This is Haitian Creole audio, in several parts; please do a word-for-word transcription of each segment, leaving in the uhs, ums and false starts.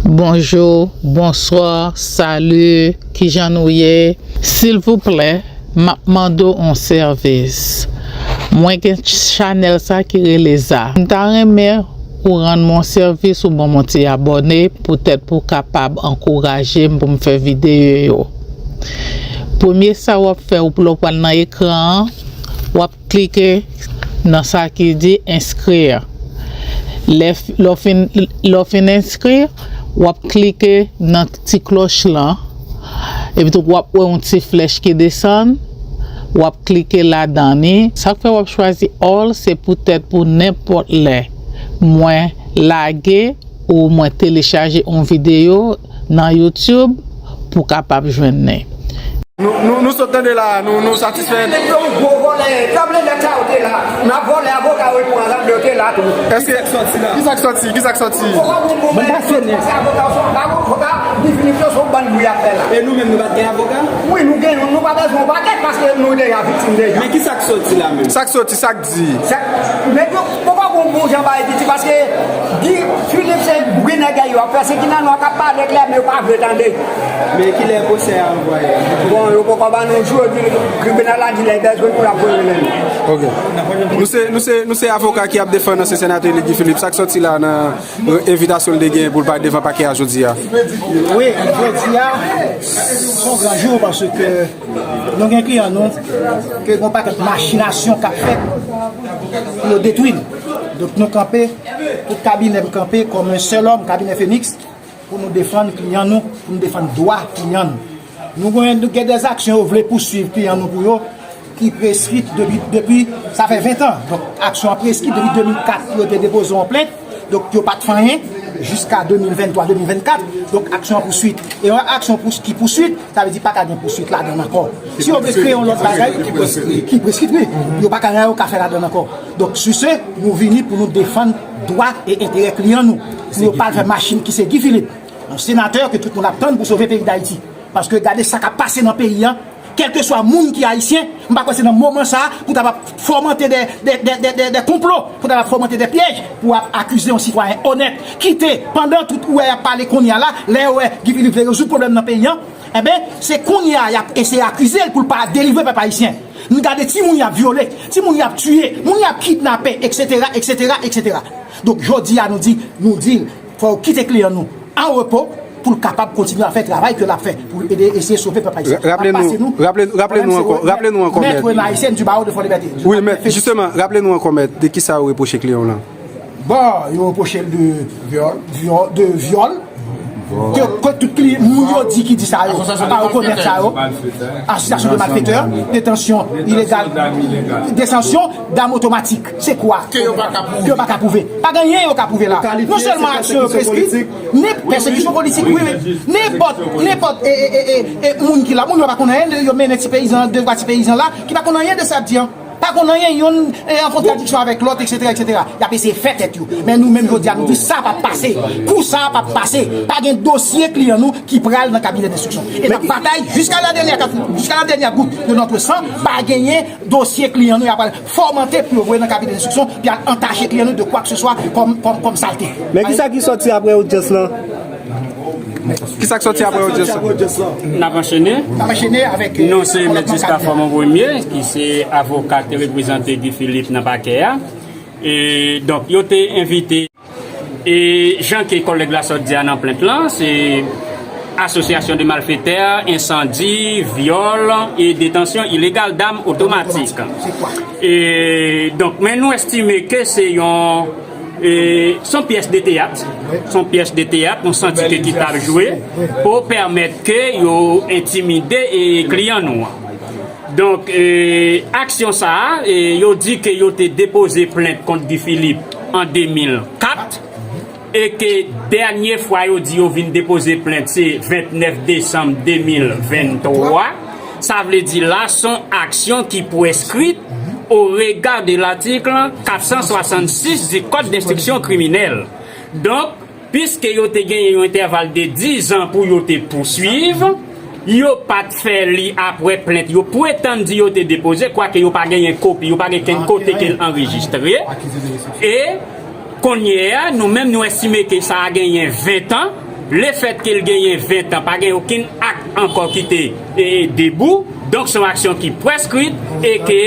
Bonjou, bonswa, sali, kijan nou ye? Silvouplè, m ap mande w yon sèvis. Mwen gen chanèl sa ki rele Za. M ta renmen ou rann mwen yon sèvis, ou ban m yon ti abòne, poutèt pou w kapab ankouraje m pou m fè videyo yo. Premye sa w ap fè, ou lè w pral nan ekran an, w ap klike nan sa ki di inscrire. Lè, lè w fin, lè w fin enskri, w ap klike nan ti klòch lan. Epi tou, w ap wè yon ti flèch ki desann. W ap klike ladan li. Sa k fè w ap chwazi all, se poutèt pou nenpòt lè mwen lage ou mwen telechaje yon videyo nan YouTube pou w kapab jwenn li. Nou, nou, nou sot tande la, nou, nou satisfè. Nèg yo gwo vòlè, tanble nèg sa yo te la. N ap vòlè avoka yo pran zam yo te la tou. Èske, kisa k sòti la? Kisa k sòti? Kisa k sòti? Bon, pa sonye. Avoka yo se yon bann bri y ap fè la. E nou menm, nou pa t gen avoka? Wi, nou gen youn, nou pa bezwen yon pakèt paske nou deja viktim deja. Men kisa k sòti la menm? Sa k sòti, sa k di? Sa, nèg yo poko gon bon jan bay piti paske Guy Philippe se bri nèg yo ap fè, se ki nan nwa k ap pale klè, men yo pa vle tande. Men kilè pwosè a anvoye? Bon, yo poko ban nou jou, yo di tribinal la di lè bezwen pou l ap voye rele nou. Ok. Nou se, nou se, nou se avoka ki ap defann ansyen senatè Guy Philippe. Sa k sòti la nan, euh, envitasyon l te gen pou l pale devan pakè a jodi a? Wi, jodi a, se yon gran jou paske nou gen kliyan nou ke gon pakèt machinasyon k ap fèt pou yo detwi l. Donk, nou kanpe, tout kabinè m kanpe kòm yon sèl òm, kabinè Fenix, pou nou defann kliyan nou, pou nou defann dwa kliyan nou. Nou gen, nou gen dè aksyon yo vle pouswiv kliyan nou pou yo, ki preskri depi, depi, sa fè ven tan. Donk, aksyon an preskri depi de mil kat, yo te depoze yon plent. Donk, yo pa t fè anyen jiska de mil venntwa, de mil vennkat. Donk, aksyon an pouswit. E yon aksyon pous-, ki pouswit, sa vle di pa ka gen pouswit ladan l ankò. Si yo vle kreye yon lòt bagay, ki preskri, wi, yo pa ka, anyen yo ka fè ladan l ankò. Donk, sou se, nou vini pou nou defann dwa e enterè kliyan nou. Pou yo pa al fè machin ki se Guy Philippe, yon senatè ke tout moun ap tann pou sove peyi Dayiti. Paske gade sa k ap pase nan peyi a, kèlkeswa moun ki ayisyen, m pa kwè se nan moman sa a pou ta ap fòmante de, de, de, de, de, de konplo, pou ta ap fòmante de pyèj, pou ap akize yon sitwayen onèt, ki te, pandan tout ou wè y ap pale kounye a la, lè yo wè Guy Philippe vle rezoud pwoblèm nan peyi a, enben, se kounye a y ap eseye akize l pou l pa delivre pèp ayisyen. Nou gade timoun y ap vyole, timoun y ap tiye, moun y ap kidnape, etsetera, etsetera, etsetera. Donk, jodi a, nou di, nou di l, fò yo kite kliyan nou an repo pou l kapab kontinye a fè travay ke l ap fè, pou l ede eseye sove pèp ayisyen. Raple nou, raple, raple nou ankò, raple nou ankò, mèt. Mèt Renard Etienne du barreau de Fort Liberté. Wi, mèt, jisteman, raple nou ankò, mèt, de kisa yo repwoche kliyan w lan? Bon, yo repwoche l de vyòl, vyòl, de vyòl. Ke, ke tout kli-, moun yo di ki di sa yo, pa rekonèt sa yo. Asosyasyon de malfetè, detansyon ilegal, detansyon dam otomatik. Se kwa? Ke yo pa ka pwouve. Ke yo pa ka pwouve. Pa gen anyen yo ka pwouve la. Non sèlman aksyon yo preskri, men pèsekisyon politik, wi, wi. Nenpòt, nenpòt, e, e, e, e, e, moun ki la, moun yo pa konn anyen de, yo mennen ti peyizan, de twa ti peyizan la, ki pa konn anyen de sa y ap di an. Pa konn anyen, yonn, e, an kontradiksyon avèk lòt, etsetera, etsetera. Y ap eseye fè tèt yo. Men nou menm, jodi a, nou di sa p ap pase. Kou sa p ap pase. Pa gen dosye kliyan nou ki pral nan kabinè denstriksyon. E n ap batay jiska la dènyè kat-, jiska la dènyè gout de notre sang. Pa genyen dosye kliyan nou y ap al fòmante pou yo voye nan kabinè denstriksyon, pou y al antache kliyan nou de kwa ke se swa kòm, kòm, kòm salte. Men kisa ki sòti apre odyans lan? Kisa k sòti apre odyans lan? N ap anchene. N ap anchene avèk, euh, non, se Mèt Jiska Fòmon Premye, ki se avoka k te reprezante Guy Philippe nan pakè a. E, donk, yo te envite, e, jan ke kòlèg la sot di a nan plent lan, se asosyasyon de malfetè, ensandi, vyòl e detansyon ilegal dam otomatik. E, donk, men nou estime ke se yon E, se yon pyès de teyat. Se yon pyès de teyat, yon santi ke ki t ap jwe pou pèmèt ke yo entimide e kliyan nou an. Donk, e, aksyon sa a, e, yo di ke yo te depoze plent kont Guy Philippe an de mil kat, e ke dènye fwa yo di yo vin depoze plent, se ventnèf desanm de mil venntwa. Sa vle di la, se yon aksyon ki preskri au regard de l'article quatre cent soixante-six du Code d'instruction criminelle. Donk, piske yo te genyen yon entèval de dizan pou yo te pouswiv, yo pa t fè li apre plent yo pretann di yo te depoze, kwake yo pa genyen kopi, yo pa gen kenn kote ke l anrejistre. E kounye a, nou menm, nou estime ke sa a genyen ventan, Lefètke l genyen ven tan, pa gen okenn ak ankò ki te, e, debou, donk se yon aksyon ki preskrit e ke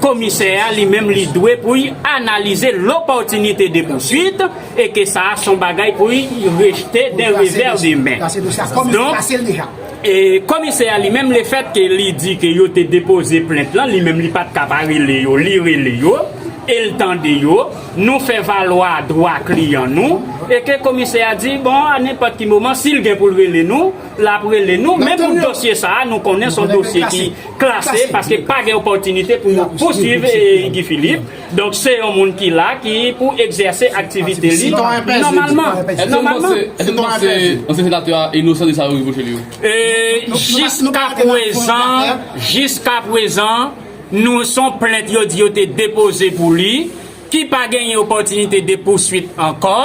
komisè a li menm li dwe pou l analize lopòtinite de pouswit e ke sa a se yon bagay pou l rejte d'un revers de main. Donk, e komisè a li menm, lefètke li di ke yo te depoze plent lan, li menm li pa t ka pa rele yo, li rele yo, e l tande yo, nou fè valwa dwa kliyan nou, e ke komisè a di, bon, a nenpòt ki moman, si l gen pou l rele nou, l ap rele nou, men pou dosye sa a, nou konnen se yon dosye ki klase, paske pa gen opòtinite pou yo pouswiv, e, Guy Philippe. Donk, se yon moun ki la, ki pou egzèse aktivite li nòmalman. Èske w panse, èske w panse ansyen senatè a inosan de sa yo reproche li yo? E, jiska prezan, jiska prezan, nou, se yon plent yo di yo te depoze pou li, ki pa genyen opòtinite de pouswit ankò,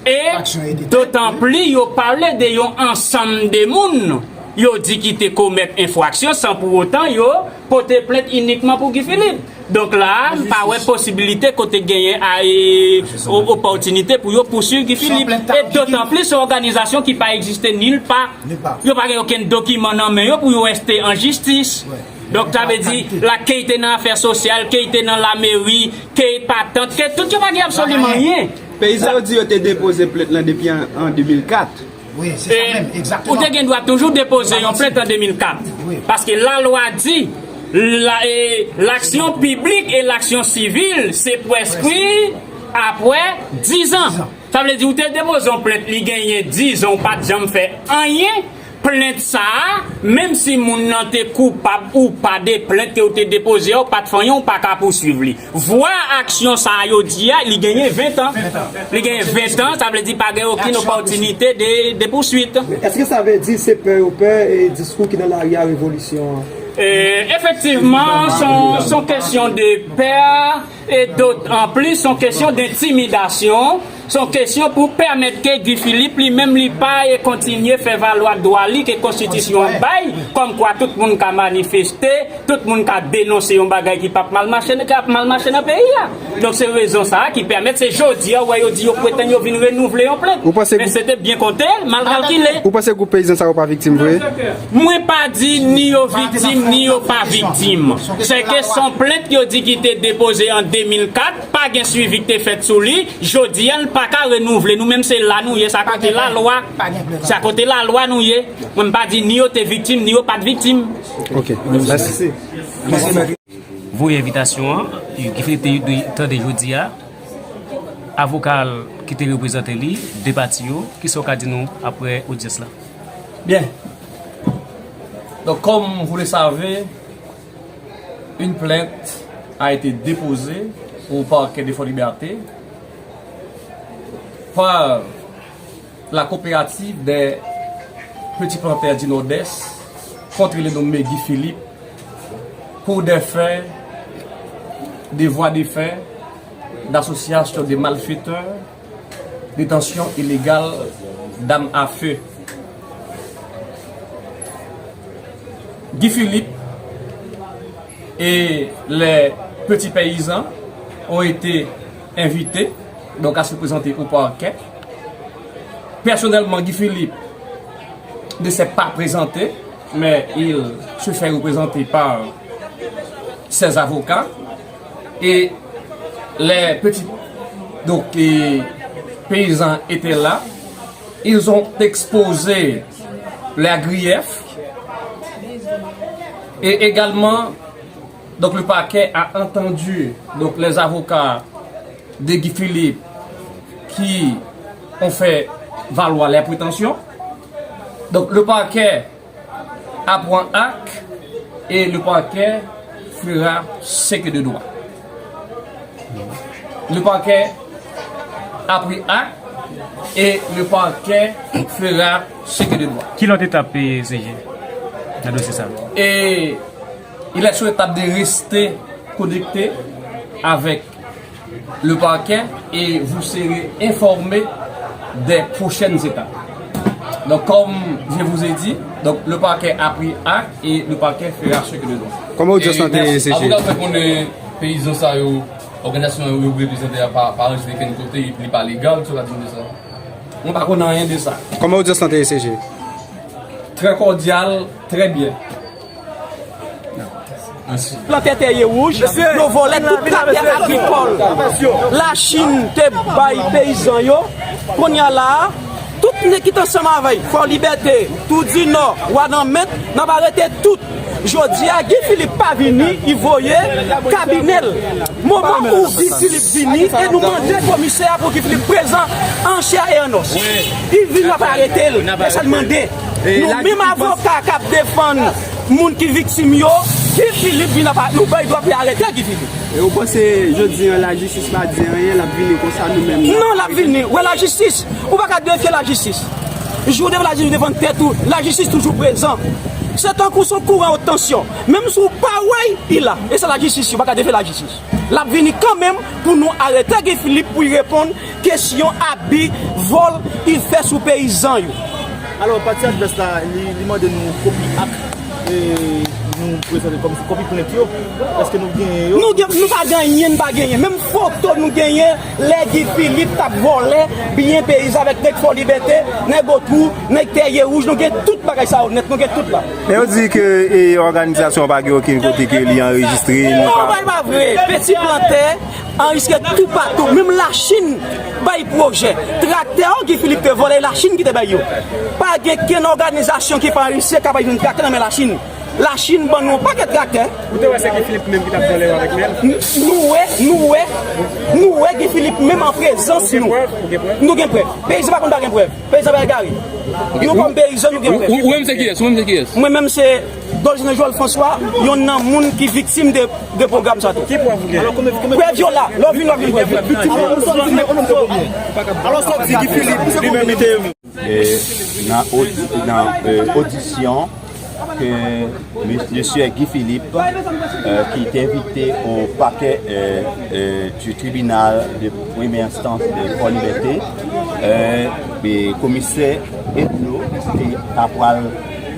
e dotan pli yo pale de yon ansanm de moun yo di ki te komèt enfraksyon san pou otan yo pote plent inikman pou Guy Philippe. Donk la a, m pa wè posibilite kote genyen a, e, o-, opòtinite pou yo pouswiv Guy Philippe. E dotan plis, se yon òganizasyon ki pa egziste nil pa. Yo pa gen okenn dokiman nan men yo pou yo reste an jistis. Donk, sa vle di, la, ke l te nan afè sosyal, ke l te nan lameri, ke l patant, ke tout yo pa gen absoliman anyen. Peyizan yo di yo te depoze plent lan depi an, an de mil kat. Wi, se sa menm, egzakteman. Ou te gen dwa toujou depoze yon plent an de mil kat. Paske lalwa di, la, e, laksyon piblik e laksyon sivil, se preskri apre diz an. Sa vle di, ou te depoze yon plent, li genyen diz an, ou pa t janm fè anyen. Plent sa a, menm si moun nan te koupab ou pa de plent ke ou te depoze a, ou pa t fè anyen, ou pa ka pouswiv li. Vwa aksyon sa a yo di a, li genyen ven tan. Li genyen ven tan, sa vle di pa gen okenn opòtinite de, de pouswit. Èske sa vle di se pè yo pè e diskou ki nan lari a revolisyon an? E, efektivman, se yon, se yon kesyon de pè e dotan plis, se yon kesyon de entimidasyon. Se yon kesyon pou pèmèt ke Guy Philippe li menm li pa e kontinye fè valwa dwa li ke konstitisyon an bay, kòmkwa tout moun ka manifeste, tout moun ka denonse yon bagay ki p ap mal mache, k ap mal mache nan peyi a. Donk se rezon sa a ki pèmèt se jodi a w wè yo di yo pretann yo vin renouvle yon plent. Men se te byen konte, mal kalkile. Ou panse gwoup peyizan sa yo pa viktim vre? Mwen pa di ni yo viktim, ni yo pa viktim. Se ke se yon plent yo di ki te depoze an de mil kat, pa gen swivi ki te fèt sou li. Jodi a, l pa ka renouvle. Nou menm, se la nou ye, se a kote lalwa. Se a kote lalwa nou ye. Mwen, m pa di ni yo te viktim, ni yo pa t viktim. Ok, mèsi. Voye envitasyon an, Guy Philippe te dwe tande jodi a. Avoka l ki te reprezante li, de pati yo, kisa w ka di nou apre odyans la? Bien. Donc, comme vous le savez, une plainte a été déposée au parquet de Fort-Liberté par la coopérative des petits planteurs du Nord-Est contre le nommé Guy Philippe pour des faits de voies de fait, d'association de malfaiteurs, détention illégale d'armes à feu. Guy Philippe et les petits paysans ont été invités donc à se présenter au parquet. Personnellement, Guy Philippe ne s'est pas présenté, mais il se fait représenter par ses avocats. Et les petits donc, et paysans étaient là. Ils ont exposé leurs griefs. Et également, donc, le parquet a entendu donc, les avocats de Guy Philippe qui ont fait valoir leurs prétentions. Donc, le parquet à prendre acte et le parquet fera ce que de droit. Le parquet a pris acte et le parquet fera ce que de droit. Ki lòt etap, e, C G, nan dosye sa a? Et il est souhaitable de rester connecté avec le parquet et vous serez informé des prochaines étapes. Donc, comme je vous ai dit, donc, le parquet a pris acte et le parquet fera ce que de droit. Kòman odyans lan te ye, C G? Avoka fè konnen peyizan sa yo, òganizasyon yo reprezante a pa, pa rantre kenn kote, li pa legal, sa w ka di m de sa? Mwen pa konn anyen de sa. Kòman odyans lan te ye, C G? Trè kòdyal, trè byen. Plantè Tèryewouj, yo vòlè tout latè agrikòl. Lachin te bay peyizan yo. Kounye a la a, tout nèg ki t ansanm avè l, Fò Libète, Tou di Nò, Wanament, n ap arete tout. Jodi a, Guy Philippe pa vini, li voye kabinè l. Moman ou Guy Philippe vini e nou mande komisè a pou Guy Philippe prezan an chè e an os. Li vin, n ap arete l. E sa n mande. Nou menm avoka k ap defann moun ki viktim yo, Guy Philippe vin ap, nou bay dwa pou arete Guy Philippe. E ou panse jodi an lajistis pa di anyen, l ap vini konsa nou menm? Non, l ap vini. Ou wè lajistis, ou pa ka defye lajistis. Jou w defye lajistis, ou defann tèt ou, lajistis toujou prezan. Se tankou se yon kouran wot tansyon. Menm si w pa wè l, li la. E se lajistis, ou pa ka defye lajistis. L ap vini kanmenm pou nou arete Guy Philippe pou l reponn kesyon abi, vòl li fè sou peyizan yo. Alò, pati advès la, li, li mande nou kopi ak e nou prezante kòm kopi plent yo. Èske nou genyen yo? Nou gen, nou pa genyen, nou pa genyen. Menm foto nou genyen, lè Guy Philippe t ap vòlè byen peyizan avèk nèg Fò Libète, nèg Otwou, nèg Tèryewouj, nou gen tout bagay sa yo nèt, nou gen tout la. Men yo di ke e, òganizasyon an pa gen okenn kote ke li anrejistre, li pa. Non, bagay pa vre. Peti plantè, anrejistre toupatou. Menm Lachin bay pwojè. Traktè yo Guy Philippe te vòlè, Lachin ki te bay yo. Pa gen kenn òganizasyon ki pa anrejistre k ap jwenn traktè nan men Lachin. Lachin ban nou yon pakèt traktè. Ou te wè se Guy Philippe menm ki t ap vòlè yo avèk men l? Nou wè, nou wè, nou wè Guy Philippe menm an prezans nou. Nou gen prèv. Peyizan pa konn pa gen prèv. Peyizan pa egare. Nou kòm peyizan, nou gen prèv. Ou menm se kiyès? Ou menm se kiyès? Mwen menm se Doljean Joel François, yonn nan moun ki viktim de, de pwogram sa tou. Ki prèv ou gen? Prèv yo la, lè w vin, w ap jwenn prèv yo. Alò, sa w di Guy Philippe, li menm li te. E, nan, odi, nan e, odisyon ke Mesye Guy Philippe, e, ki te envite o pakè e, e, du tribunal de première instance de Fort Liberté, e, e, komisè Edno te ta pral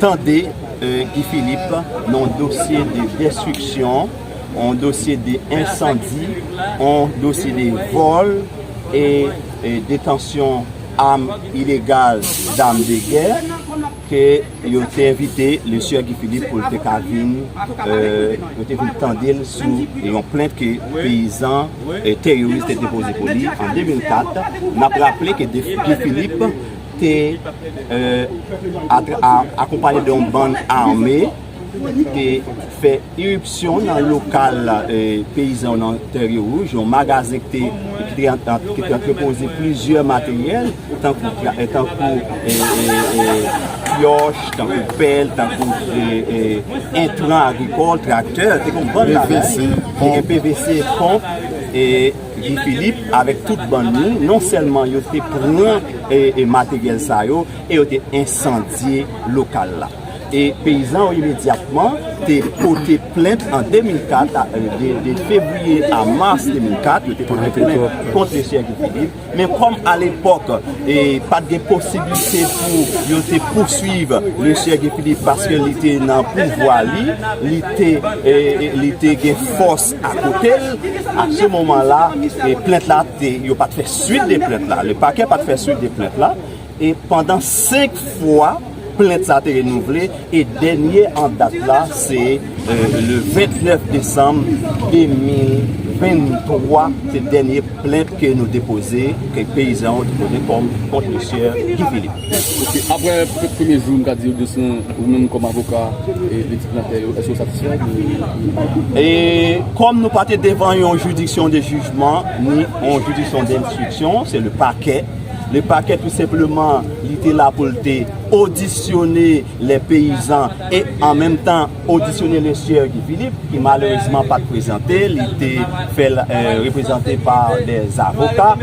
tande e, Guy Philippe nan dosye de destriksyon, yon dosye de ensandi, yon dosye de vòl e, e detansyon am ilegal, zam de gè, ke yo te envite le siè Guy Philippe pou l te ka vin, e, yo te vin tande l sou yon plent ke peyizan e, Teryoris te depoze pou li an de mil kat. N ap raple ke Guy Philippe te e, akonpaye de yon bann ame te fè iripsyon nan lokal e, peyizan yo nan Terre Rouge, yon magazen ki te, ki te, ki te antrepoze plizyè materyèl, tankou, tankou e, e, e, pyòch, tankou pèl, tankou e, e, entran agrikòl, traktè, te gen yon bann bagay, te gen P V C, ponp, e, Guy Philippe avèk tout bann li, non sèlman yo te pran e, e, materyèl sa yo, e yo te ensandye lokal la. E peyizan yo imedyatman te pote plent an de mil kat, a, de, de fevriye a mas de mil kat, yo te pote plent kont le siè Guy Philippe. Men kòm alepòk, e pa t gen posiblite pou yo te pouswiv le siè Guy Philippe paske li te nan pouvwa li, li te, e, e, li te gen fòs akote l, a se moman la, e plent la te, yo pa t fè swit de plent la. Le pakè pa t fè swit de plent la. E pandan senk fwa, plent sa te renouvle. E dènye an dat la, se e, le vennèf desanm de mil venntwa, se dènye plent ke nou depoze, ke peyizan yo depoze kòm kont le siè Guy Philippe. Ok, apre premye jou, m ka di, odyans lan, ou menm kòm avoka e, de ti plantè yo, èske w satisfè de? E kòm nou pa te devan yon jiridiksyon de jijman, ni yon jiridiksyon de enstriksyon, se le pakè. Le pakè, tou senpleman, li te la pou l te odisyone le peyizan e an menm tan odisyone le siè Guy Philippe, ki malerezman pa t prezante, li te fè l e, reprezante pa de avoka,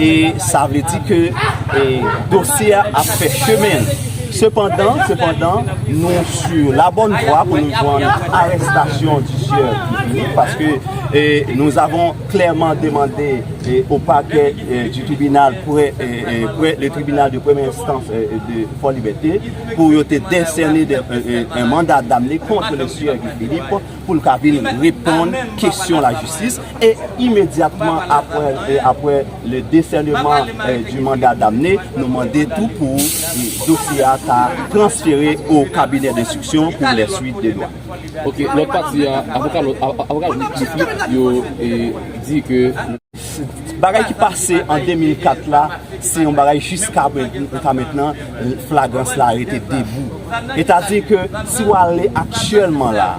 e sa vle di ke e, dosye a ap fè chemen l. Sepandan, sepandan, nou sur la bonne voie pou nou jwenn arestasyon du siè Guy Philippe, paske e, nous avons clairement demandé et au parquet, euh, du tribunal près, euh, euh, près, le tribunal de première instance, euh, de Fort Liberté, pou yo te desène de, euh, euh, un mandat d'amener contre le sieur Guy Philippe pou l ka vin reponn kesyon lajistis. E imedyatman apre, e apre le desèneman, euh, du mandat d'amener, nou mande tou pou, euh, dosye a ta transfere au cabinet d'instruction pour les suites de droit. Ok, lòt pati a, avoka lòt, a- avoka Guy Philippe yo, e, di ke bagay ki pase an de mil kat la, se yon bagay jiska prezan, flagrans la rete debou. Sètadi ke si w ale aktyèlman la,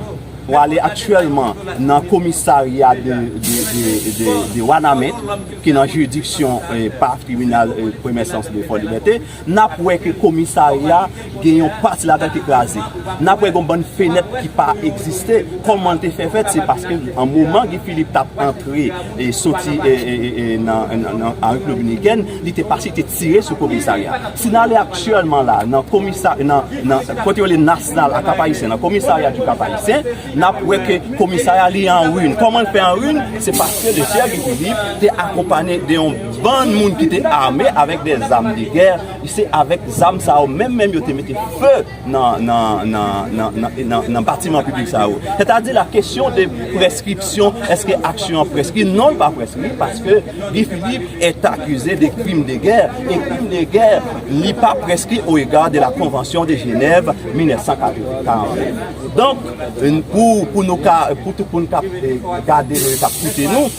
w ale aktyèlman nan komisarya de, de, de, de, de Wanament, ki nan jiridiksyon, eh, pa tribinal, eh, premyè enstans de Fort Liberté, n ap wè ke komisarya gen yon pati ladan ki kraze. N ap wè gen yon bann fenèt ki pa egziste. Kòman l te fè fèt? Se paske an moman Guy Philippe t ap antre e soti, e, e, e, e, nan, nan, nan, an Repiblik Dominikèn, li te pase, li te tire sou komisarya. Si n ale aktyèlman la, nan komisa, nan, nan, kote yo rele Nasnal a Cap Haïtien, nan komisarya du Cap Haïtien, n ap wè ke komisarya li an ruin. Kòman l fè an ruin? Se paske le sieur Guy Philippe te akonpanye de yon bann moun ki te ame avèk de zam de gè. Se avèk zam sa yo menm, menm yo te mete fe nan, nan, nan, nan, nan, nan, nan batiman piblik sa yo. Sètadi la kesyon de preskripsyon, èske aksyon an preskri? Non, l pa preskri, paske Guy Philippe est accusé de crime de guerre, e krim de gè, li pa preskri au regard de la Convention de Genève mil nèf san karanntrannèf. Donk, pou, pou nou ka, pou tout moun k ap, eh, gade nou, k ap koute nou,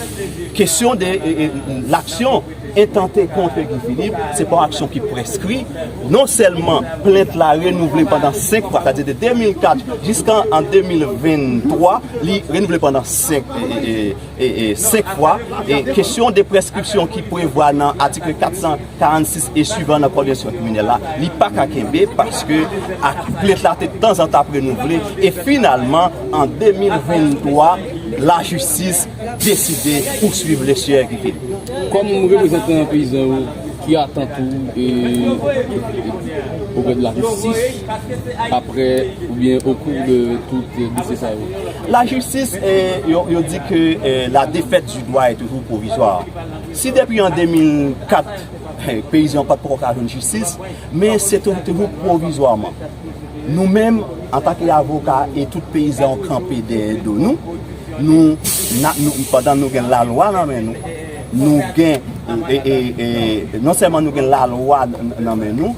kesyon de, eh, eh, laksyon entante kont Guy Philippe, se pa yon aksyon ki preskri. Non sèlman plent la renouvle pandan senk fwa, sètadi de de mil kat jiska an de mil venntwa, li renouvle pandan senk, e, e, e, e, e, senk fwa. E kesyon de preskripsyon ki prevwa nan atik kat san karannsis e swivan nan Kòd enstriksyon kriminèl la, li pa ka kenbe paske ak plent la te tanzantan ap renouvle. E finalman, an de mil venntwa, lajistis deside pouswiv le sieur Guy Philippe. Kòm reprezantan peyizan yo, ki atant ou e, oprè de lajistis apre oubyen au cours de tout dosye sa yo? Lajistis, eh, yo, yo di ke, eh, la défaite du droit est toujours provisoire. Si depi an de mil kat, eh, peyizan yo pa t poko ka jwenn jistis, men se tou- toujou pwovizwaman. Nou menm, antanke avoka, e tout peyizan yo kanpe dèyè do nou, nou, na- nou, pandan nou gen lalwa nan men nou, nou gen, e, e, e, non sèlman nou gen lalwa n- nan men nou,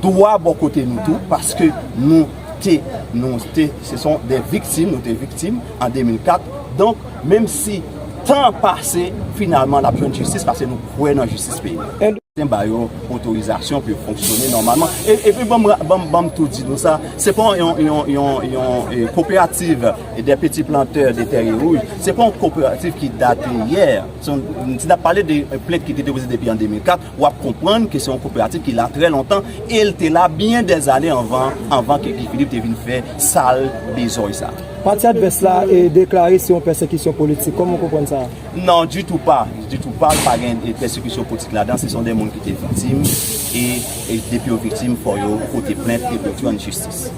dwa bò kote nou tou, paske nou te, nou te, se son de viktim, nou te viktim an de mil kat. Donk, menm si tan pase, finalman, n ap jwenn jistis paske nou kwè nan jistis peyi nou. Ba yo otorizasyon pou yo fonksyone nòmalman. E, epi, ban m ra- ban m- ban m tou di nou sa, se pa yon, yon, yon, yon, e, koperativ de peti plantè de Terre Rouge, se pa yon koperativ ki date yè. Se yon- si n ap pale de plent ki te depoze depi an de mil kat, w ap konprann ke se yon koperativ ki la trè lontan e l te la byen dèzane anvan, anvan ke Guy Philippe te vin fè sal bezòy sa. Pati advès la e deklare se yon pèsekisyon politik. Kòman w konprann sa? Non, ditou pa. Ditou pa, pa gen pèsekisyon politik ladan. Se son de moun ki te viktim e, e depi yo viktim, fò yo pote plent e pou yo jwenn jistis.